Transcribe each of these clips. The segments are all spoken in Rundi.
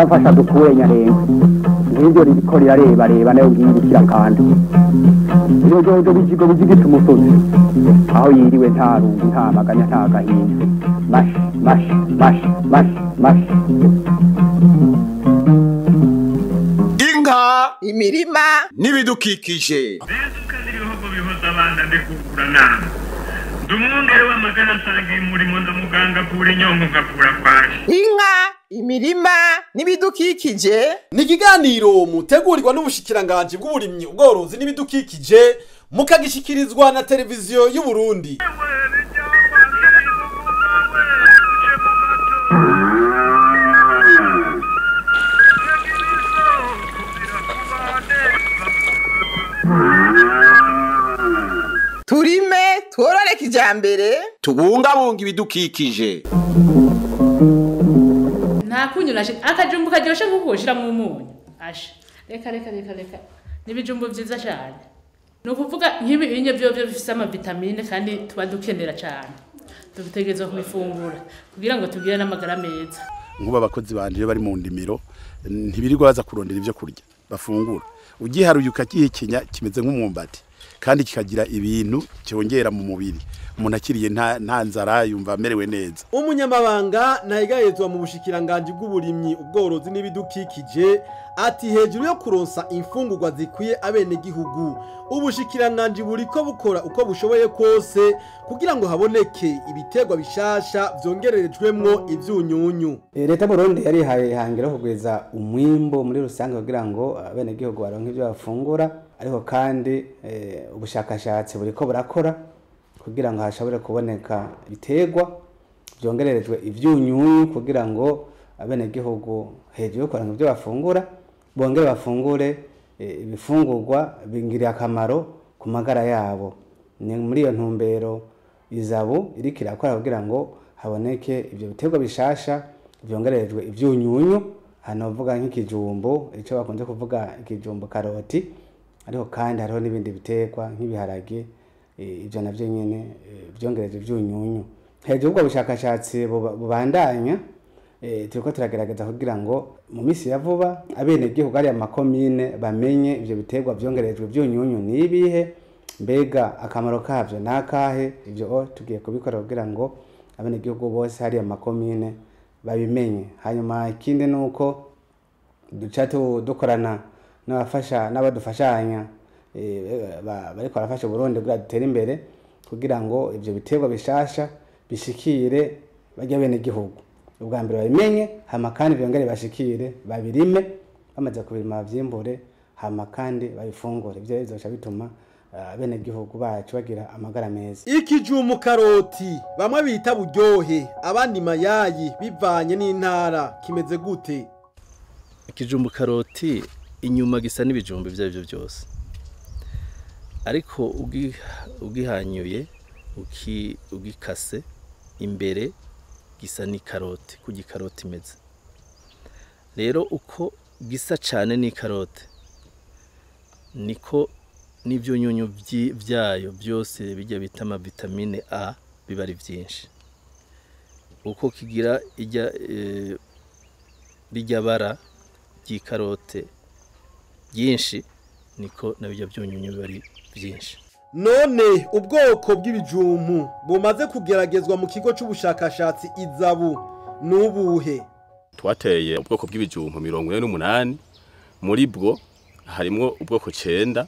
Afasha dukure nyarenga ngibyo ririko rirareba reba nayo ngibikira kandi iyo jojo bijigo bijigita umusozi aho yiriwe nta rungu nta maganya nta gahinda mash mash mash mash mash inka imirima n'ibidukikije ibihugu bihoza abana ndikukura nama ndumwungere w'amagana nsangiye umurimo ndamuganga avura inyongo nkavura kwaje inka imirima n'ibidukikije. Ni ikiganiro mutegurirwa n'ubushikiranganje bw'uburimyi ubworozi n'ibidukikije mukagishikirizwa na televiziyo y'u Burundi. Turime tworore kijambere tubungabunga ibidukikije. Nta kunyura akajumbu karyoshe nkuko ushiramo umunyu. Asha reka reka reka reka nibijumbu vyiza cyane. Ni ukuvuga nk'ibi binye byo byo bifise ama vitamine kandi tuba dukenera cyane. Dutegerezwa kubifungura kugira ngo tugire n'amagara meza. Nkuba abakozi banje bari mu ndimiro ntibirirwa baza kurondera ivyo kurya bafungura. Ugiharuye ukagihekinya kimeze nk'umwumbati kandi kikagira ibintu cyongera mu mubiri. Umuntu akiriye nta nzara yumva amerewe neza. Umunyamabanga nahigayezwa mu bushikiranganje bw'uburimyi ubworozi n'ibidukikije ati hejuru yo kuronsa imfungurwa zikwiye abene gihugu ubushikiranganje buriko bukora uko bushoboye kose kugira ngo haboneke ibiterwa bishasha vyongererejwemwo ivyunyunyu. Leta Burundi yari ihangiro kugwiza umwimbo muri rusange kugira ngo abene gihugu baronke ivyo bafungura, ariko kandi ubushakashatsi buriko burakora kugira ngo hashobore kuboneka ibiterwa byongererejwe ivyunyunyu kugira ngo abene gihugu hejuru yo kuronka ivyo bafungura bongere bafungure ibifungurwa bingiriye akamaro ku magara yabo. Ni muri iyo ntumbero izabu iriko irakora kugira ngo haboneke ivyo biterwa bishasha byongererejwe ivyunyunyu. Hano vuga nk'ikijumbu, ico bakunze kuvuga ikijumbu karoti, ariko kandi hariho n'ibindi biterwa nk'ibiharage, ivyo navyo nyene byongereje ivyunyunyu. Hejuru ubwo bushakashatsi bubandanya, turiko turagerageza kugira ngo mu misi ya vuba abene gihugu ari amakomine bamenye ivyo biterwa byongerejwe ivyunyunyu nibihe, mbega akamaro kavyo nakahe. Ivyo tugiye kubikora kugira ngo abene gihugu bose hari amakomine babimenye. Hanyuma ikindi nuko duca dukorana n'abafasha n'abadufashanya bariko barafasha Burundi kugira dutere imbere kugira ngo ivyo biterwa bishasha bishikire barya bene gihugu. Ubwa mbere babimenye, hama kandi byongere bashikire babirime, bamaze kubirima bavyimbure, hama kandi babifungure. Ivyo bizoca bituma bene gihugu bacu bagira amagara meza. Ikijumu karoti bamwe bita buryohe abandi mayayi bivanye n'intara kimeze gute? Ikijumbu karoti inyuma gisa n'ibijumbu ivyo arivyo byose, ariko ugihanyuye ugikase imbere gisa n'ikaroti, kuko ikaroti imeze. Rero uko gisa cyane n'ikaroti niko n'ivyunyunyu vyayo byose bijya bita ama vitamine A biba ari byinshi. Uko kigira ijya rijya bara ry'ikarote byinshi niko nabijya byunyunyu biba ari byinshi. None ubwoko bw'ibijumbu bumaze kugeragezwa mu kigo c'ubushakashatsi Izabu nubuhe? Twateye ubwoko bw'ibijumbu 48, muri bwo harimwo ubwoko 9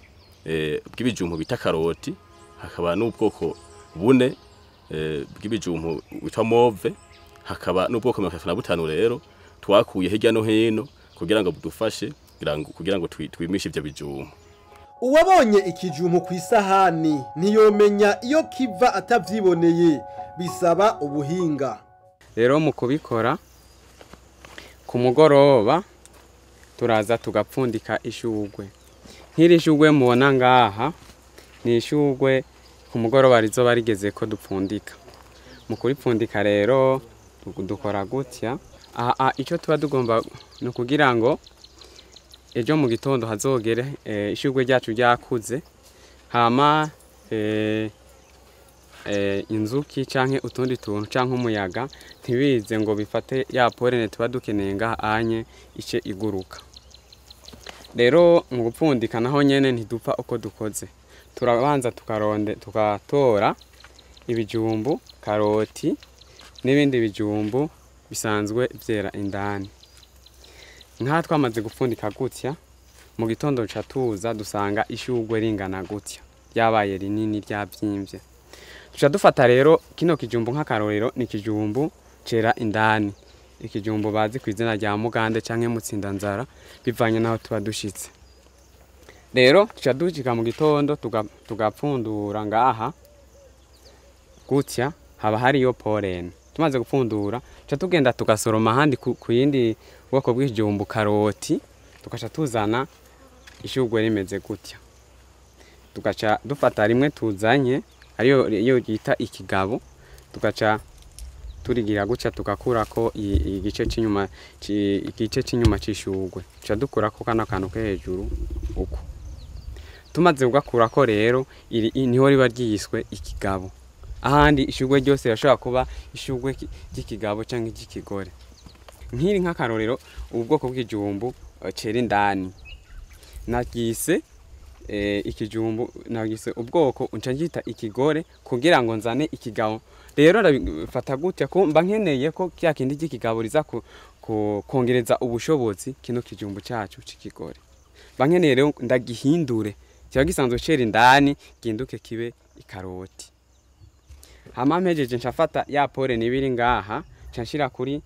bw'ibijumbu bita karoti, hakaba n'ubwoko 4 bw'ibijumbu bita mauve, hakaba n'ubwoko 35 rero twakuye hirya no hino kugira ngo budufashe kugira ngo twimishe ivyo bijumbu. Uwabonye ikijumbu ku isahani ntiyomenya iyo kiva atavyiboneye, bisaba ubuhinga. Rero mu kubikora ku mugoroba turaza tugapfundika ishugwe. Nk'iri shugwe mubona ngaha ni ishugwe ku mugoroba rizoba rigeze ko dupfundika. Mu kuripfundika rero dukora gutya. Aha icyo tuba tugomba ni ukugira ngo ejo mu gitondo hazogere ishugwe ryacu ryakuze, hama inzuki canke utundi tuntu canke umuyaga ntibize ngo bifate ya polene tuba dukeneye ngaha anye ice iguruka. Rero mu gupfundika naho nyene ntidupfa uko dukoze, turabanza tukaronde tukatora ibijumbu, karoti n'ibindi bijumbu bisanzwe vyera indani. Nka twamaze gupfundika gutya, mu gitondo ca tuza dusanga ishugwe ringana gutya, ryabaye rinini ryavyimbye. Tuca dufata rero kino kijumbu nk'akarorero, ni kijumbu cera indani, ikijumbu bazi ku izina rya mugande canke mutsindanzara bivanye naho tuba dushitse. Rero tuca dushika mu gitondo tugapfundura ngaha gutya, haba hariyo polene. Tumaze gupfundura tuca tugenda tugasoroma ahandi ku yindi bwoko bw'ikijumbu karoti, tugaca tuzana ishugwe rimeze gutya, tugaca dufata rimwe tuzanye ariyo iyo yita ikigabo, tugaca turigira gutya tugakurako igice c'inyuma igice c'inyuma c'ishugwe, tuca dukurako kano kantu ko hejuru uko. Tumaze kugakurako rero iri niho riba ryiswe ikigabo. Ahandi ishugwe ryose rirashobora kuba ishugwe ry'ikigabo canke ry'ikigore. Nk'iri nk'akarorero ubwoko bw'ijumbu cera indani, nagise ikijumbu, nagise ubwoko nca ngita ikigore kugira ngo nzane ikigabo. Rero ndabifata gutya ko mba nkeneye ko kya kindi cy'ikigabo riza kongereza ubushobozi kino kijumbu cyacu c'ikigore. Mba nkeneye rero ndagihindure kiba gisanzwe cera indani ginduke kibe ikaroti. Hama mpejeje nshafata ya polene ibiri ngaha nca nshira kuri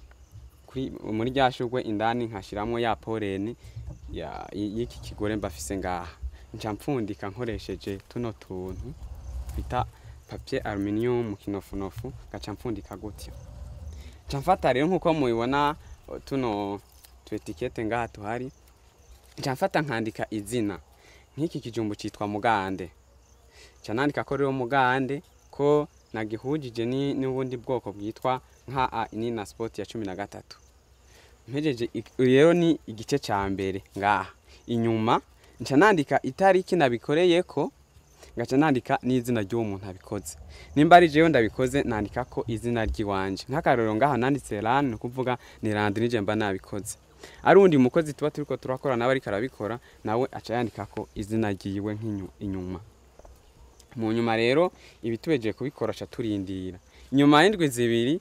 muri rya shugwe indani, nkashiramwo ya polene y'iki kigore mbafise ngaha, nca mpfundika nkoresheje tuno tuntu bita papier aluminium kinofunofu, ngaca mpfundika gutya. Nca mfata rero nkuko mubibona tuno twetikete ngaha tuhari, nca mfata nkandika izina nk'iki kijumbu citwa mugande, nca nandika ko rero mugande ko nagihujije n'ubundi bwoko bwitwa nka A ni na sport ya 13. Mpejeje rero ni igice ca mbere ngaha inyuma nca nandika itariki nabikoreyeko, ngaca nandika n'izina ry'uwo muntu abikoze. Nimba ari jewe ndabikoze nandika ko izina ry'iwanje. Nk'akarorero ngaha nanditse Ran, ni kuvuga ni Randi nije mba nabikoze. Ari undi mukozi tuba turiko turakora nawe ariko arabikora, nawe aca yandika ko izina ryiwe inyuma. Mu nyuma rero ibi tubejeje kubikora ca turindira. Inyuma y'indwi zibiri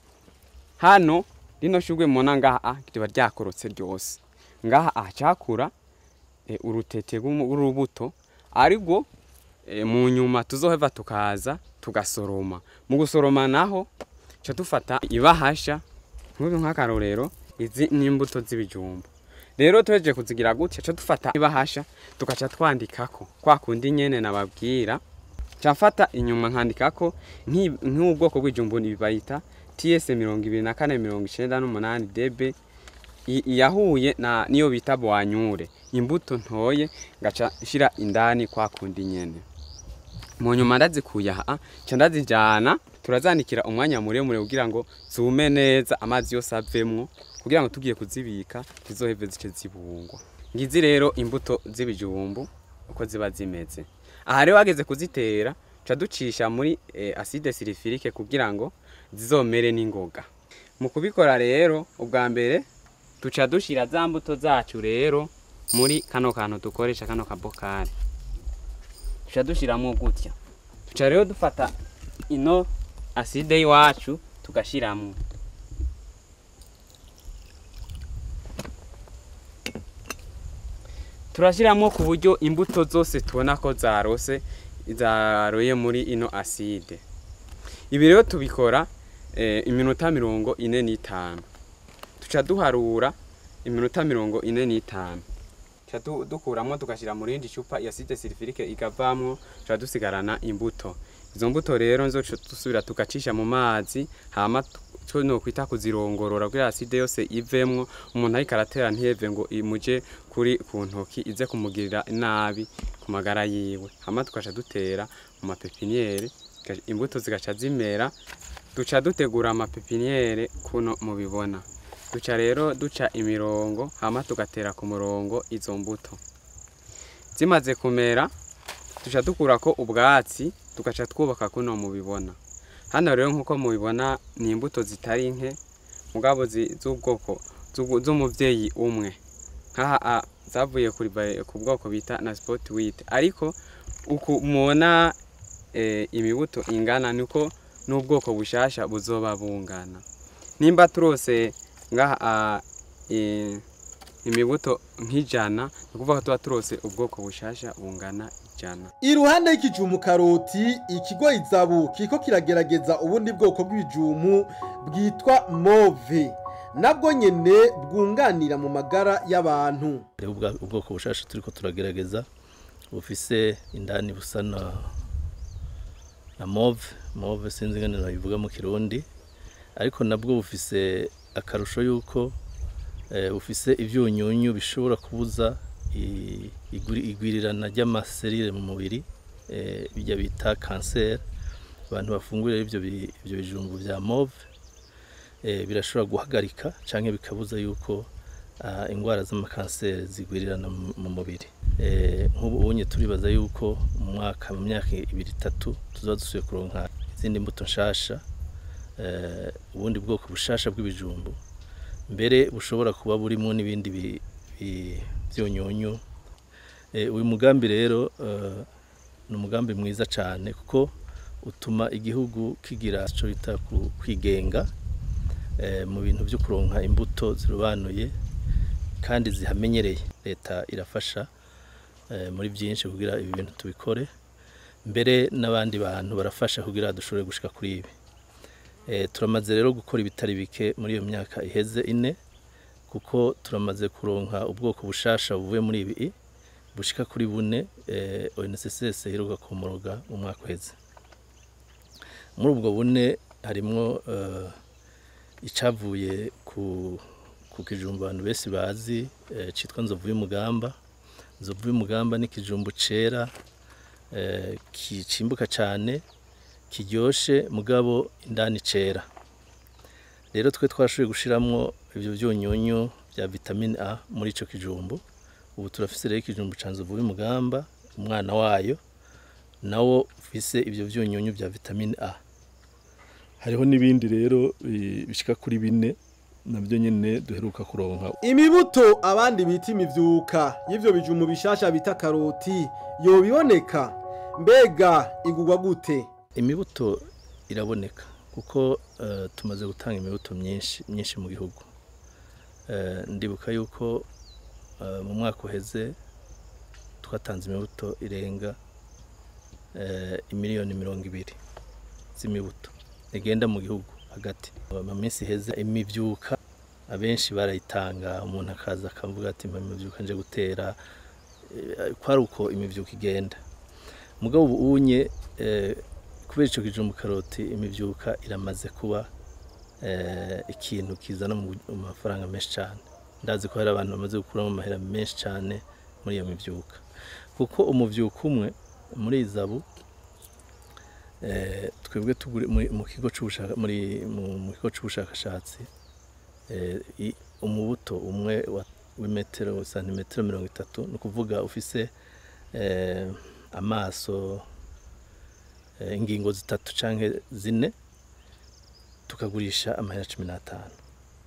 hano rino shugwe mubona ngaha riba ryakorotse ryose. Ngaha acakura urutete rw'urubuto ariko mu nyuma tuzoheva tukaza tugasoroma. Mu gusoroma naho ca dufata ibahasha nk'ubu nk'akarorero izi ni imbuto z'ibijumbu. Rero tuhejeje kuzigira gutya ca dufata ibahasha tugaca twandikako kwa kundi nyene nababwira. Ca mfata inyuma nkandikako nk'ubwoko bw'ijumbu bayita TS 2498 DB yahuye na niyo bita bwanyure, imbuto ntoye ngaca shira indani kwa kundi nyene. Mu nyuma ndazikuye aha ca ndazijana turazanikira umwanya muremure kugira ngo zume neza amazi yose avemwo, kugira ngo tugiye kuzibika tizoheve zice zibungwa. Ngizi rero imbuto z'ibijumbu uko ziba zimeze. Aha rero wageze kuzitera ca ducisha muri acide sulfurique kugira ngo zizomere n'ingoga. Mu kubikora rero ubwa mbere tuca dushira za mbuto zacu rero muri kano kantu dukoresha kano kabokari, tuca dushiramo gutya. Tuca rero dufata ino acide y'iwacu tugashiramo. Turashiramo ku buryo imbuto zose tubona ko zarose zaroye muri ino acide. Ibi rero tubikora iminota 45. Tuca duharura iminota 45. Tuca dukuramo tugashira muri rindi cupa ya acide sulfurique ikavamwo, tuca dusigarana imbuto. Izo mbuto rero nzo dusubira tugacisha mu mazi, hama no kwita kuzirongorora kugira acide yose ivemwo, umuntu ariko aratera ntiheve ngo imuje kuri ku ntoki ize kumugirira nabi ku magara yiwe. Hama tugaca dutera mu mapepiniere, imbuto zigaca zimera. Duca dutegura amapepiniere kuno mubibona. Duca rero duca imirongo hama tugatera ku murongo izo mbuto. Zimaze kumera duca dukurako ubwatsi tugaca twubaka kuno mubibona. Hano rero nk'uko mubibona ni imbuto zitari nke mugabo z'ubwoko z'umuvyeyi umwe, nkaha zavuye ku bwoko bita na sport wheat, ariko uku mubona imibuto ingana niko n'ubwoko bushasha buzoba bungana. Nimba turose ngaha imibuto nk'ijana, ni ukuvuga ko tuba turose ubwoko bushasha bungana 100. Iruhande y'ikijumbu karoti, ikigo Izabu kiko kiragerageza ubundi bwoko bw'ibijumbu bwitwa mauve, nabwo nyene bwunganira mu magara y'abantu. Ubwoko bushasha turiko turagerageza bufise indani busa na mauve, sinzi ingene babivuga mu Kirundi, ariko nabwo bufise akarusho yuko bufise ivyunyunyu bishobora kubuza igwirirana ry'amaserire mu mubiri, bijya bita kanseri. Abantu bafungura ivyo bijumbu vya mauve birashobora guhagarika canke bikabuza yuko ingwara z'amakanseri zigwirirana mu mubiri. Nk'ubu unye turibaza yuko mu mwaka, mu myaka 2-3 tuzoba dusubiye kuronka izindi mbuto nshasha, ubundi bwoko bushasha bw'ibijumbu mbere bushobora kuba burimo n'ibindi byonyonyo. Uyu mugambi rero ni umugambi mwiza cyane kuko utuma igihugu kigira ico bita kwigenga mu bintu byo kuronka imbuto zirobanuye kandi zihamenyereye. Leta irafasha muri byinshi kugira ibi bintu tubikore, mbere n'abandi bantu barafasha kugira dushobore gushika kuri ibi. Turamaze rero gukora ibitari bike muri iyo myaka iheze 4, kuko turamaze kuronka ubwoko bushasha buvuye muri ibi bushika kuri 4 ONSS iheruka kumoroga mu mwaka uheze. Muri ubwo 4 harimwo icavuye ku kijumbu abantu bese bazi citwa nzovu y'umugamba. Nzovu y'umugamba ni kijumbu cera kicimbuka cyane, kiryoshe mugabo indani cera. Rero twe twashoboye gushiramwo ivyo vyunyunyu bya vitamine A muri ico kijumbu. Ubu turafise rero ikijumbu ca nzovu y'umugamba, umwana wayo nawo ufise ivyo vyunyunyu bya vitamine A. Hariho n'ibindi rero bishika kuri 4 nabyo nyene duheruka kuronka. Imibuto abandi bita imivyuka y'ivyo bijumbu bishasha bita karoti yobiboneka, mbega igugwa gute? Imibuto iraboneka kuko tumaze gutanga imibuto myinshi myinshi mu gihugu. Ndibuka yuko mu mwaka uheze twatanze imibuto irenga imiliyoni 20 z'imibuto igenda mu gihugu hagati. Mu minsi iheze imivyuka abenshi barayitanga, umuntu akaza akavuga ati mpa imivyuka nje gutera, kwari uko imivyuka igenda. Mugabo ubu unye kubera ico kijumbu karoti imivyuka iramaze kuba ikintu kizana mu mafaranga menshi cyane. Ndazi ko hari abantu bamaze gukuramo amahera menshi cyane muri iyo mivyuka, kuko umuvyuka umwe muri Izabu twebwe mu kigo c'ubushakashatsi umubuto umwe w'imetero santimetero 30, ni ukuvuga ufise amaso ingingo 3 canke 4, tukagurisha amahera 15.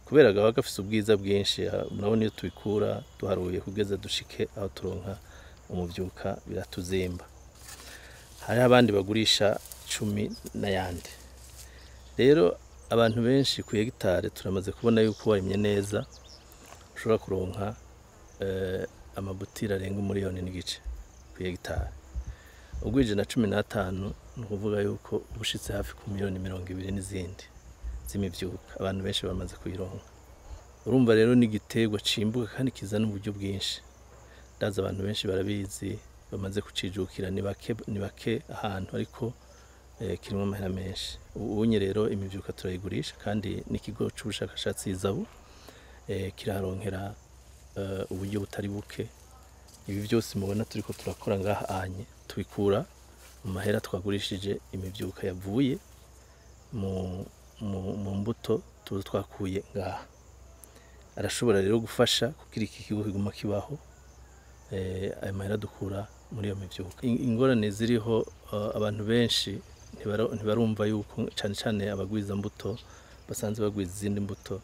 Kubera gaba gafise ubwiza bwinshi, murabona iyo tubikura duharuye kugeza dushike aho turonka umuvyuka biratuzimba. Hari abandi bagurisha 10 n'ayandi. Rero abantu benshi ku hegitare turamaze kubona yuko warimye neza ushobora kuronka amabutira arenga 1.5 miliyoni ku hegitare. Ugwije na 15 ni ukuvuga yuko ubushitse hafi ku miliyoni 20 n'izindi z'imivyuka abantu benshi bamaze kuyironka. Urumva rero ni igiterwa cimbuka kandi kizana uburyo bwinshi. Ndazi abantu benshi barabizi bamaze kucijukira, ni bake ahantu, ariko kirimo amahera menshi. Ubunye rero imivyuka turayigurisha kandi n'ikigo c'ubushakashatsi Izabu kiraronkera uburyo butari buke. Ibi byose mubona turiko turakora ngaha anye tubikura mu mahera twagurishije imivyuka yavuye mu mbuto tuba twakuye ngaha. Arashobora rero gufasha kugira iki kigo kiguma kibaho, ayo mahera dukura muri iyo mivyuka. Ingorane ziriho, abantu benshi Ntibarumva yuko cyane cyane abagwiza mbuto basanze bagwiza izindi mbuto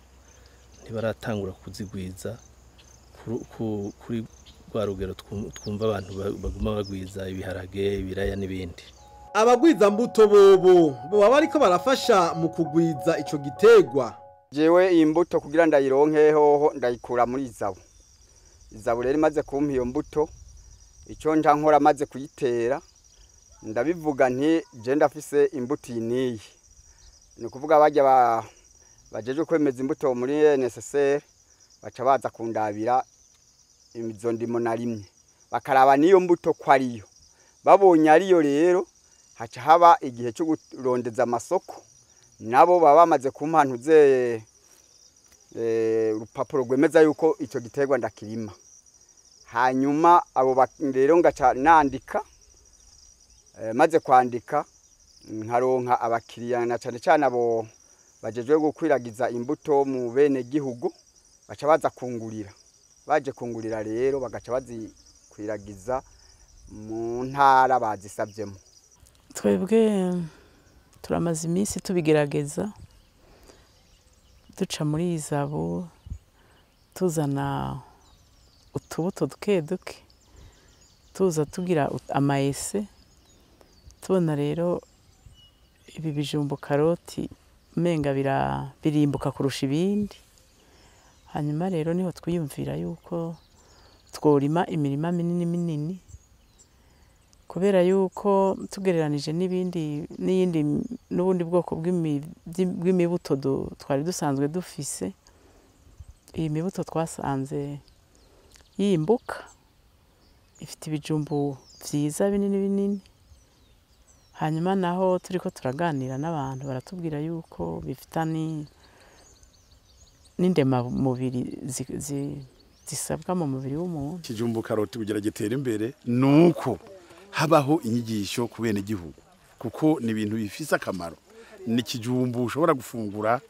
ntibaratangura kuzigwiza kuri rwa rugero twumva abantu baguma bagwiza ibiharage, ibiraya n'ibindi. Abagwiza mbuto bobo baba bariko barafasha mu kugwiza ico gitegwa. Jewe iyi mbuto kugira ndayironke hoho ndayikura muri Izabu. Izabu rero imaze kumpa iyo mbuto, icyo nja nkora maze kuyitera ndabivuga nti je ndafise imbuto iyi niyi. Ni kuvuga bajya bajeje kwemeza imbuto muri NSSR baca baza kundabira imizo ndimo narimye, bakaraba niyo mbuto ko ariyo. Babonye ariyo rero haca haba igihe cyo kurondeza amasoko, nabo baba bamaze kumpantuze urupapuro rwemeza yuko icyo giterwa ndakirima. Hanyuma abo rero ngaca nandika, maze kwandika nkaronka abakiriya na cyane cyane abo bajejwe gukwiragiza imbuto mu bene gihugu, baca baza kungurira. Baje kungurira rero bagaca bazikwiragiza mu ntara bazisavyemo. Twebwe turamaze iminsi tubigerageza, duca muri Izabu tuzana utubuto duke duke, tuza tugira amaese. Tubona rero ibi bijumbu karoti umenga birimbuka kurusha ibindi. Hanyuma rero niho twiyumvira yuko tworima imirima minini minini, kubera yuko tugereranije n'ibindi n'iyindi n'ubundi bwoko bw'imibuto twari dusanzwe dufise, iyi mibuto twasanze yimbuka ifite ibijumbu vyiza binini binini. Hanyuma naho turiko turaganira n'abantu baratubwira yuko bifita n'indema mubiri zisabwa mu mubiri w'umuntu. Ikijumbu karoti kugira gitera imbere nuko habaho inyigisho ku bene gihugu, kuko ni ibintu bifise akamaro. Ni kijumbu ushobora gufungura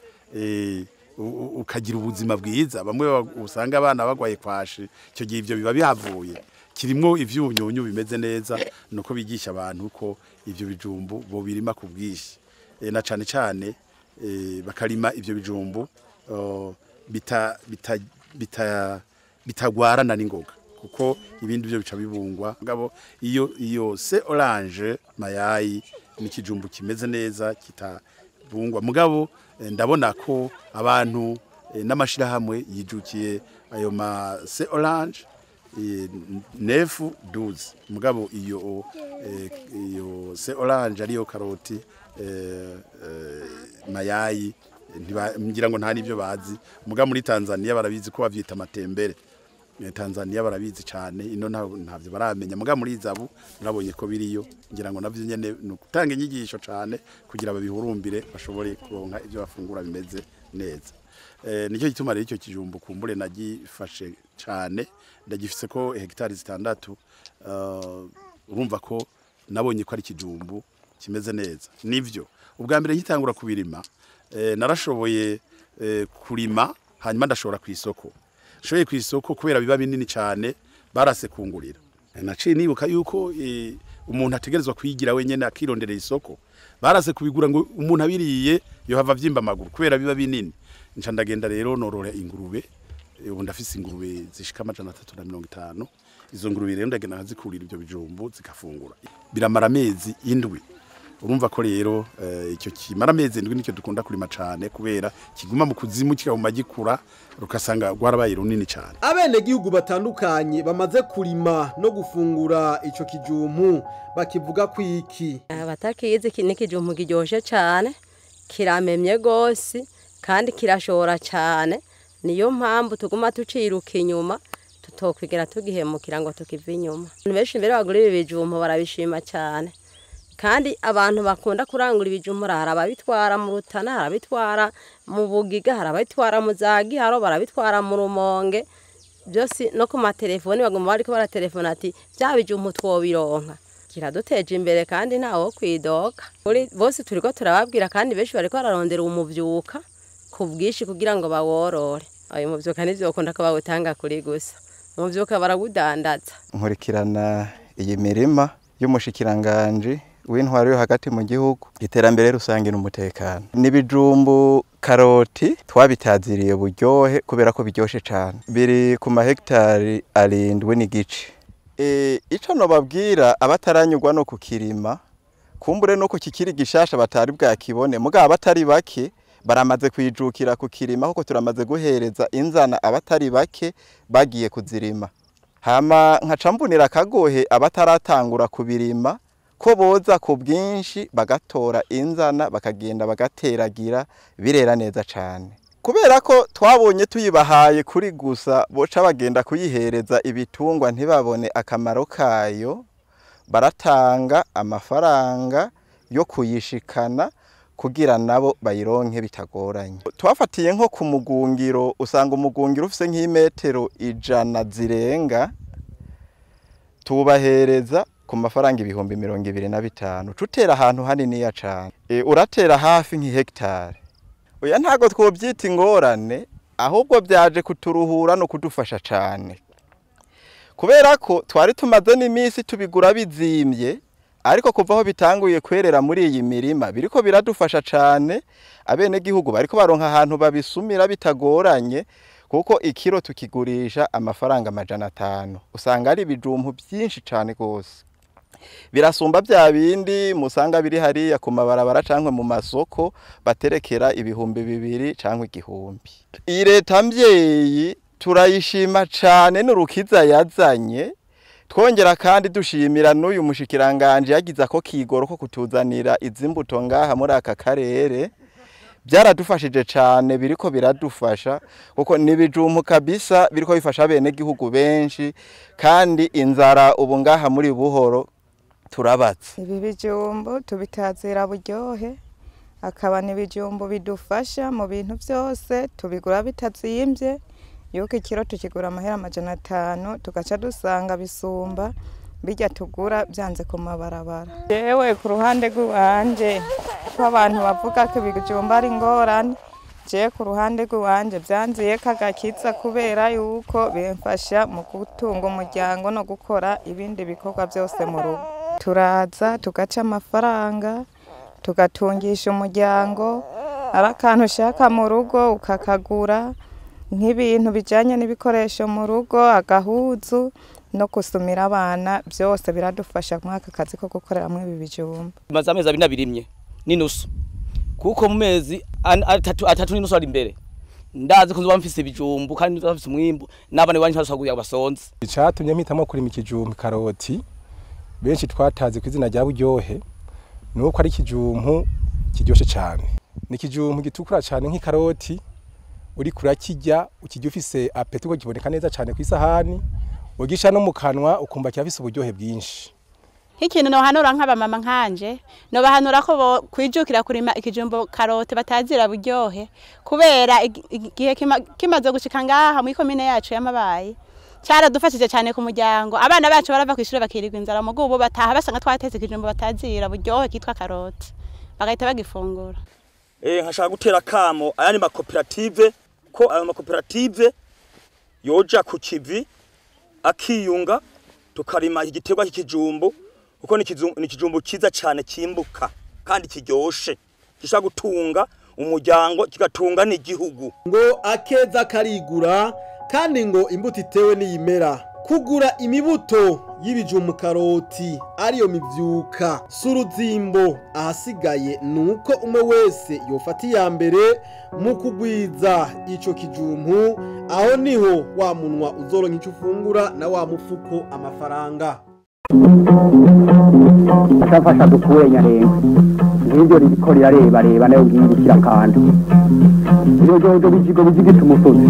ukagira ubuzima bwiza. Bamwe usanga abana bagwaye kwashi, icyo gihe ivyo biba bihavuye. Kirimo ivyunyunyu bimeze neza, nuko bigisha abantu ko ivyo bijumbu bo birima ku bwinshi, na cane cane bakarima ivyo bijumbu bitagwarana n'ingoga, kuko ibindi byo bica bibungwa. Ngabo iyo se orange mayayi ni kijumbu kimeze neza kitabungwa. Mugabo ndabona ko abantu n'amashirahamwe yijukiye ayo ma se orange 9 12. Mugabo iyo se orange ariyo karoti mayayi ngira ngo nta nivyo bazi. Mugabo muri Tanzania barabizi ko bavyita amatembere. Tanzania barabizi cyane, ino ntavyo baramenya. Mugabo muri Izabu nabonye ko biriyo, ngira ngo navyo nyene nukutanga inyigisho cyane kugira babihurumbire bashobore kuronka ivyo bafungura bimeze neza. Nicyo gituma rero icyo kijumbu kumbure nagifashe cyane, ndagifise ko hegitari 6. Urumva ko nabonye ko ari kijumbu kimeze neza. Nivyo ubwa mbere nkitangura kubirima, narashoboye kurima hanyuma ndashobora ku isoko. Shoye ku isoko kubera biba binini cyane barase kungurira. Naciye nibuka yuko umuntu ategerezwa kwigira wenyene akirondera isoko. Barase kubigura ngo umuntu abiriye yohava vyimba amaguru kubera biba binini. Nca ndagenda rero norora ingurube. Ubu ndafise ingurube zishika 350. Izo ngurube rero ndagenda nkazikurira ibyo bijumbu zikafungura. Biramara amezi 7. Urumva ko rero icyo kimara amezi 7 nicyo dukunda kurima cyane, kubera kiguma mu kuzimu kikaguma gikura rukasanga gwarabaye runini cyane. Abene gihugu batandukanye bamaze kurima no gufungura ico kijumpu bakivuga kwiki. Abatakizi ni kijumpu kiryoshe cyane, kiramemye gose kandi kirashora cyane. Niyo mpamvu tuguma tuciruka inyuma, tutokwigera tugihemukira ngo tukiva inyuma. Abantu benshi mbere bagura ibi bijumpu barabishima cyane. Kandi abantu bakunda kurangura ibijumbu, hari ababitwara mu Rutana, hari ababitwara mu Bugiga, hari ababitwara mu za Giharo, barabitwara mu Rumonge, byose no ku matelefoni baguma bariko baratelefona ati bya bijumbu twobironka. Kiraduteje imbere kandi ntawo kwidoka. Bose turiko turababwira kandi benshi bariko bararondera umuvyuka ku bwinshi kugira ngo baworore. Ayo muvyuka nivyo bakunda ko bawutanga kuri gusa. Umuvyuka barawudandaza. Nkurikirana iyi mirima y'umushikiranganje w'intwaro yo hagati mu gihugu, iterambere rusange n'umutekano. N'ibijumbu karoti twabitaziriye buryohe kubera ko biryoshe cyane, biri ku mahegitari 7.5. Ico nobabwira abataranyurwa no kukirima, kumbure no kukikiri gishasha batari bwakibone, mugabo abatari bake baramaze kwijukira kukirima, kuko turamaze guhereza inzana abatari bake bagiye kuzirima. Hama nkacambunira akagohe abataratangura kubirima ko boza ku bwinshi bagatora inzana bakagenda bagateragira, birera neza cyane. Kubera ko twabonye tuyibahaye kuri gusa boca bagenda kuyihereza ibitungwa ntibabone akamaro kayo, baratanga amafaranga yo kuyishikana kugira nabo bayironke bitagoranye. Twafatiye nko ku mugungiro, usanga umugungiro ufise nk'imetero 100 zirenga, tubahereza ku mafaranga 25,000. Tutera ahantu haniniya cane, uratera hafi nk'ihegitari. Oya, ntago twobyita ingorane, ahubwo byaje kuturuhura no kudufasha cane, kubera ko twari tumaze n'iminsi tubigura bizimbye, ariko kuva aho bitanguye kwerera muri iyi mirima biriko biradufasha cane. Abene gihugu bariko baronka ahantu babisumira bitagoranye, kuko ikiro tukigurisha amafaranga 500. Usanga ari ibijumbu byinshi cane gose, birasumba bya bindi musanga biri hariya ku mabarabara canke mu masoko baterekera 2000 canke 1000. Iyi leta mvyeyi turayishima cane n'urukiza yazanye, twongera kandi dushimira n'uyu mushikiranganje yagize ako kigoro ko kutuzanira izi mbuto ngaha muri aka karere. Byaradufashije cane, biriko biradufasha kuko nibijumbu kabisa biriko bifasha bene gihugu benshi, kandi inzara ubu ngaha muri Buhoro turabatse. Ibi bijumbu tubitazira buryohe, akaba n'ibijumbu bidufasha mu bintu byose, tubigura bitazimbye. Yuko ikiro tukigura amahera 500, tugaca dusanga bisumba bijya tugura byanze ku mabarabara. Yewe ku ruhande rw'iwanje, ko abantu bavuga ko ibijumba ari ingorane, je ku ruhande rw'iwanje byanziye kagakiza, kubera yuko bimfasha mu gutunga umuryango no gukora ibindi bikorwa byose mu rugo. Turaza tugaca amafaranga tugatungisha umuryango, ari akantu ushaka mu rugo ukakagura, nk'ibintu bijyanye n'ibikoresho mu rugo, agahuzu no gusumira abana, byose biradufasha muri aka kazi ko gukoreramo ibi bijumba. Maze amezi 2 nabirimye n'inusu, kuko mu mezi 3 n'inusu ari imbere ndazi ko nzoba mfise ibijumbu kandi nzoba mfise umwimbu, n'abana banje ntibasubira basonze. Icatumye mpitamo kurima ikijumbu karoti, benshi twatazi ku izina rya buryohe, nuko ari ikijumbu kiryoshe cyane. Ni ikijumbu gitukura cyane nk'ikaroti, uri kurakirya ukijya ufise apeti ko kiboneka neza cyane ku isahani, ugisha no mu kanwa ukumva kirafise uburyohe bwinshi. Nk'ikintu nohanura nk'abamama nkanje, nobahanura ko kwijukira kurima ikijumbo karote batazira buryohe, kubera igihe kimaze gushika ngaha muri komine yacu y'Amabayi cyaradufashije cyane ku muryango. Abana bacu barava ku ishure bakirirwa inzara, mugo ubu bataha basanga twatetse ikijumbo batazira buryohe kitwa karote, bagahita bagifungura. Nkashaka gutera kamo ayandi makoperative, ko ayo makoperative yoja ku kivi akiyunga tukarima igiterwa cy'ikijumbu, kuko ni ikijumbu cyiza cyane kimbuka kandi kiryoshe, gishaka gutunga umuryango kigatunga n'igihugu. Ngo akeza karigura, kandi ngo imbuto itewe n'iyimera. Kugura imibuto y'ibijumbu karoti ariyo mivyuka suruzimbo, ahasigaye nuko umwe wese yofata iya mbere mu kugwiza ico kijumbu, aho niho wa munwa uzoronka ico ufungura na wa mufuko amafaranga. Afasha dukure nyarenga ngibyo ririko rirarebareba nayo ngiye kandi iyo bijigo bijigita umusozi,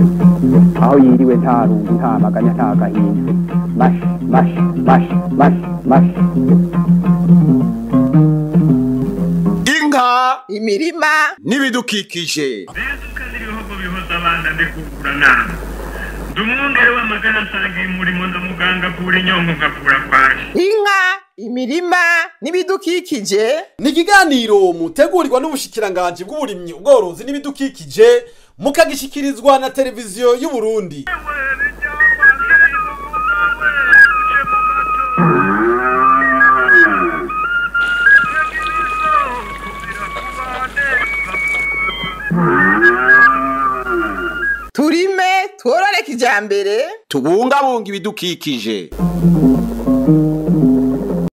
aho yiriwe nta rungu nta maganya nta gahinda. Mash mash mash mash mash. Inka, imirima n'ibidukikije. Ibihugu bihoza abana ndikugura nama. Ndumwungere w'amagana nsangiye umurimo ndamuganga avura inyongo nkavura kwaje. Inka, imirima n'ibidukikije. Ni ikiganiro mutegurirwa n'ubushikiranganje bw'uburimyi, ubworozi n'ibidukikije, mukagishikirizwa na televiziyo y'u Burundi. Turime tworore kijambere. Tubungabunga ibidukikije.